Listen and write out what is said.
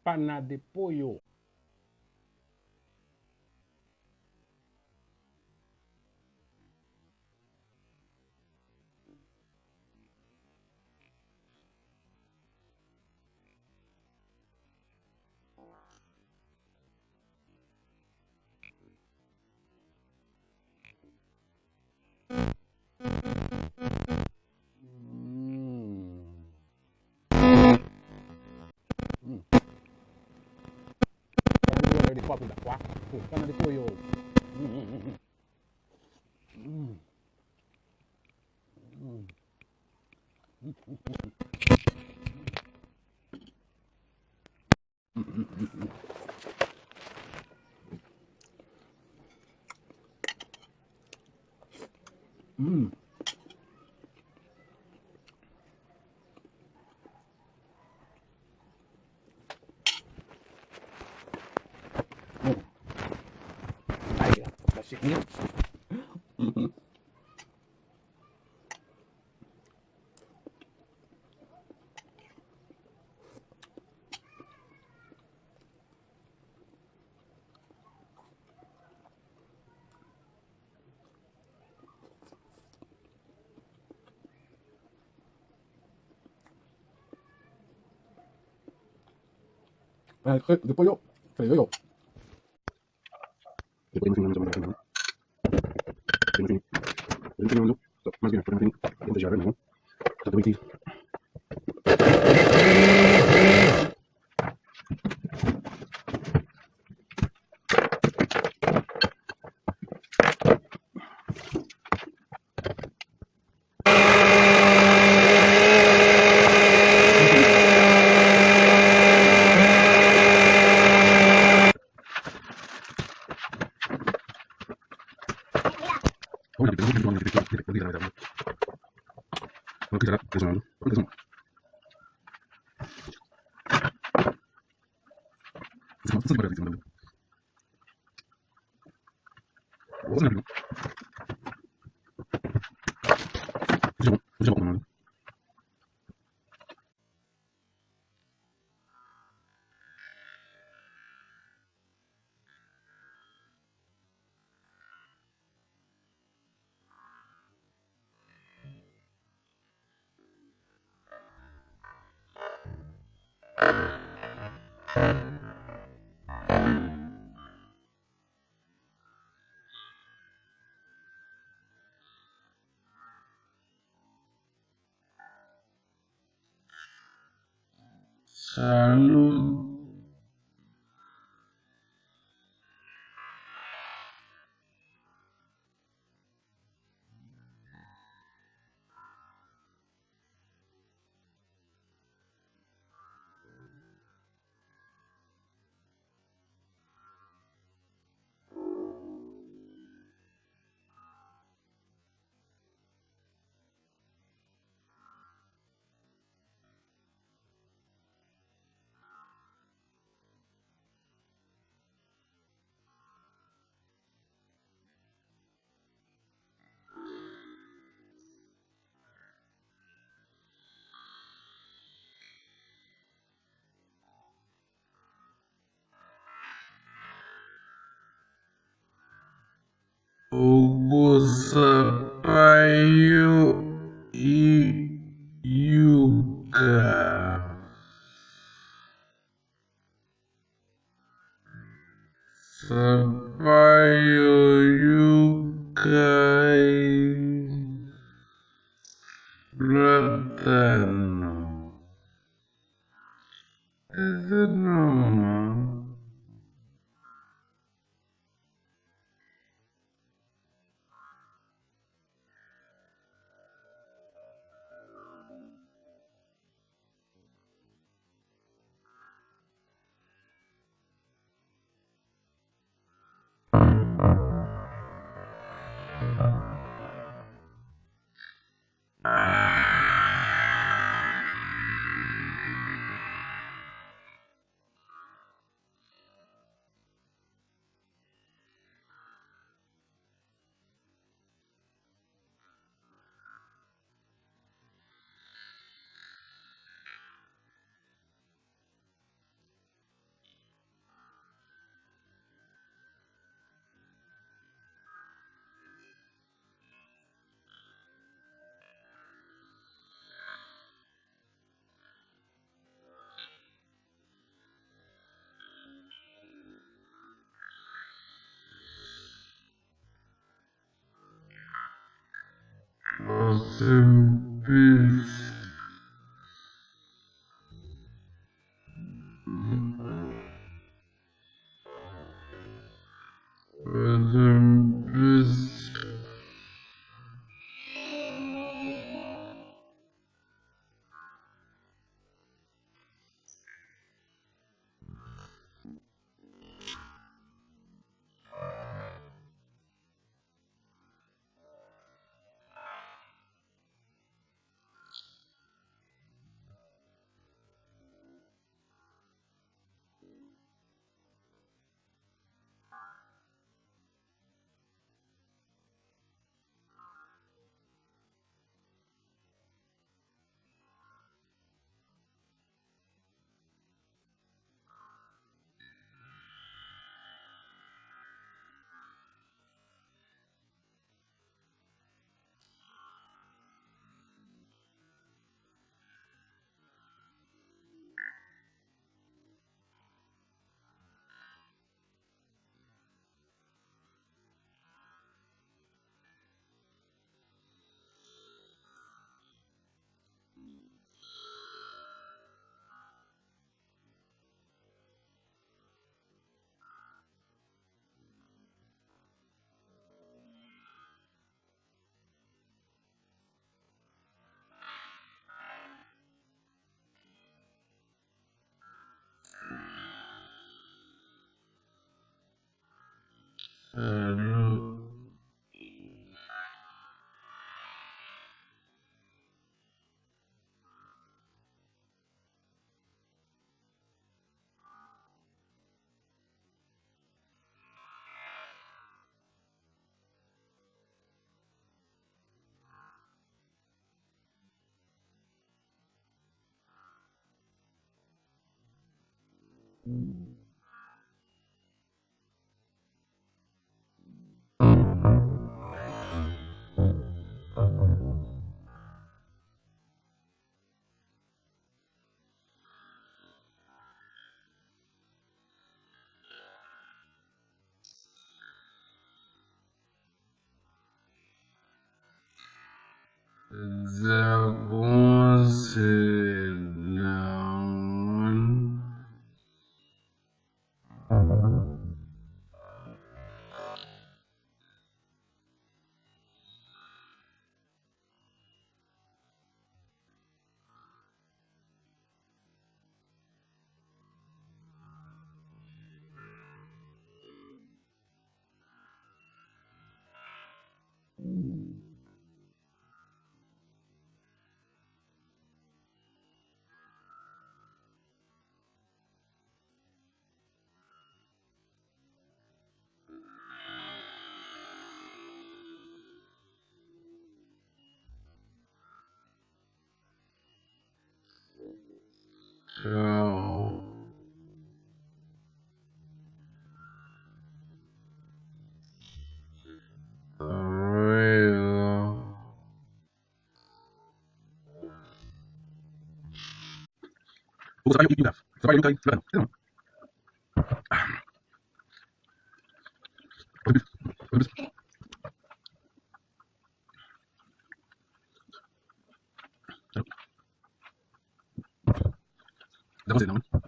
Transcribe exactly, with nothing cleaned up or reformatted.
Pana de pollo. Mm. Mm. Pana de pollo de cuatro da cuatro. Pana de pollo. Mm, mm, mm, mm. Mm. Mm. Mm. Mm. Ay, la chicken. Ay, eh, depois eu, falei, eu. Depois no final, mais ou menos, mais ou menos. Depois no final, mas bien, depois no final, eu vou já ver, não. Já tô aqui. Salut. Hugo Sampaio e Yuka. Sampaio, Yuka e Plátano. Ese no, man. Rest in peace. Rest in peace. Hello. Dragon sit down. Yo. Real. Ou sa pa yon ipi la. Sa pa yon kay la non. Depanse non.